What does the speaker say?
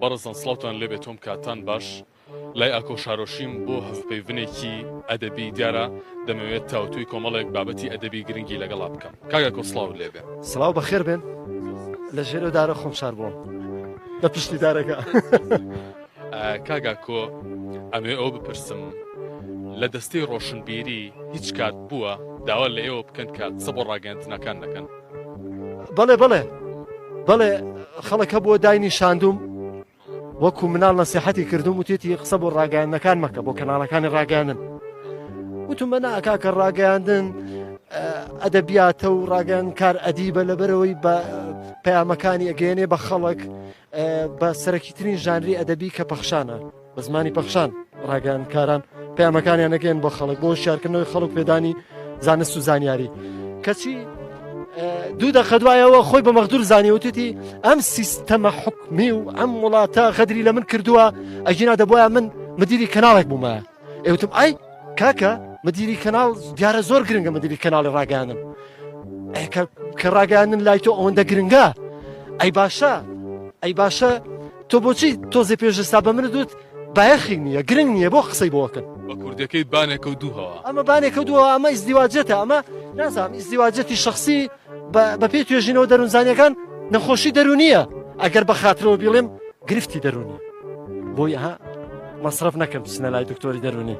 بەڕێزان سڵاوتان لێبێت تۆم کاتان باش لای ئاکۆ شارۆشیم بۆ هەڤپەیڤنێکی ئەدەبی دیارە دەمەوێت تاوتوی کۆمەڵێک بابەتی ئەدەبی گرنگی لەگەڵا بکەم کاک ئاکۆ سڵاوت لێبێ. سڵاو بەخێر بێن لە ژێرەو دارە خۆم شار بووم لە پشتی دارەکە. کاک ئاکۆ ئەمەوێ ئەوە بپرسم لە دەستەی ڕۆشنبیری هیچ کات بووە داوا لە ئێوە بکەن کە قسە بۆ ڕاگەیاندنەکان نەکەن؟ بەڵێ بەڵێ بەڵێ خەڵک هەبووە داینی شاندوم وەکو مناڵ نەسیحەتی کردوم وتێتی قسە بۆ ڕاگەیاندنەکان مەکە بۆ کەناڵەکانی ڕاگەیاندن وتم نا کاکە ڕاگەیاندن ئەدەبیاتە و ڕاگەیان کار ئەدیبە لەبەرەوەی بە پەیامەکانی ئەگەیەنێ بە خەڵک بە سەرەکیترین ژانری ئەدەبی کە پەخشانە بە زمانی پەخشان ڕاگەیاندکاران پەیامەکانیان نەگەن بۆ خەڵک بۆ شارکردنەوەی خەڵک پێدانی زانست و زانیاری کەچی دوو دەقە دوایەوە خۆی بە مەغدور زانی وتوتی ئەم سیستەمە حکومی و ئەم وڵاتە غەدری لە من کردووە ئەگینا دەبواە من مدیری کەناڵێک بوومە ئێوتم ئای کاکە مدیری کەناڵ دیارە زۆر گرنگە مدیری کەناڵی ڕاگەیاندن کە ڕاگەیاندن لای تۆ ئەوەندە گرنگە ئەی باشە ئەی باشە تۆ بۆچی تۆزێ پێشستا بە من دوت بایەخی نییە گرنگ نییە بۆ قسەی بۆکەن بە کوردەکەی بانێکە و دوو هەوا ئەمە بانێکە دووە ئەمە ئیزدیواجەتە ئەمە نازانم ئیزدیواجەتی شخصی بە پێی توێژینەوە دەروونزانیەکان نەخۆشی دەرونیە ئەگەر بە خاترەوە بیڵێم گرفتی دەرونی بۆی ها مەسرەف نەکەم بچنە لای دکتۆری دەرونی.